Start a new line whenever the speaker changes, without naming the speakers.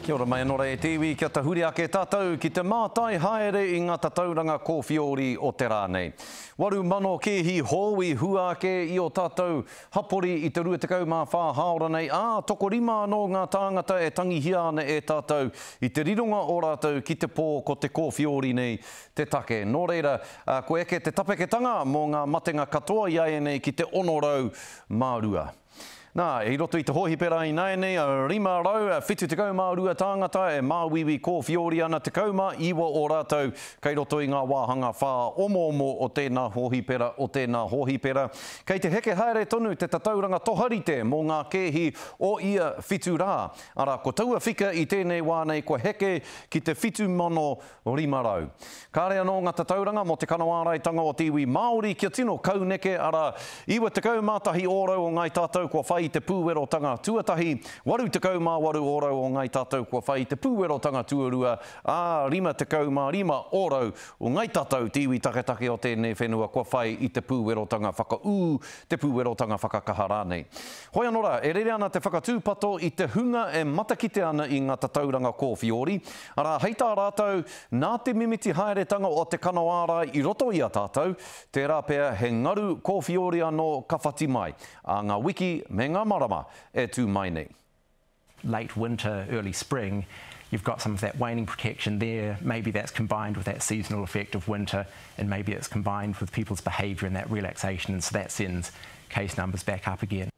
Kia ora mai anō rā e te iwi, kia tahuri ake tātou ki te mātai haere i ngā tatauranga kōwhiori o te rā nei. 8,000 kēhi hou i hua ake i ō tātou hapori i te 24 hāora nei, ā, tokorima anō ngā tāngata e tangihia ana e tātou i te rironga o rātou ki te pō ko te kōwhiori nei te take. Nō reira, kua eke te tapeketanga mō ngā matenga katoa i āianei ki te 602. Nā, i roto i te hōhipera ināianei, 572 tāngata e māuiui kōwhiori ana, 19 o rātou kei roto i ngā wāhanga whāomoomo o tēnā hōhipera, o tēnā hōhipera. Kei te heke haere tonu te tatauranga toharite mō ngā kēhi o ia whitu rā. Arā, ko taua whika i tēnei wā nei kua heke ki te 7,500. Kāre anō ngā tatauranga mō te kanoāraitanga o te iwi Māori kia tino kauneke, arā, 91 ōrau o Ngāi Tātou kua whai i te pūwerotanga tuatahi, 88 ōrau o Ngāi Tātou kua whai i te pūwerotanga tuarua, ā, 55 ōrau o Ngāi Tātou, te iwi taketake o tēnei whenua kua whai i te pūwerotanga whakaū, te pūwerotanga whakakaha rānei. Hoi anō rā, e rere ana te whakatūpato i te hunga e matakite ana i ngā tatauranga kōwhiori, arā, hei tā rātou, nā te mimiti haeretanga o te kano ārai i roto i a tātou, tērā pea he ngaru kōwhiori anō ka whati mai, ā ngā wiki me ngā marama e tū mai nei.
Late winter, early spring, you've got some of that waning protection there, maybe that's combined with that seasonal effect of winter, and maybe it's combined with people's behaviour and that relaxation, and so that sends case numbers back up again.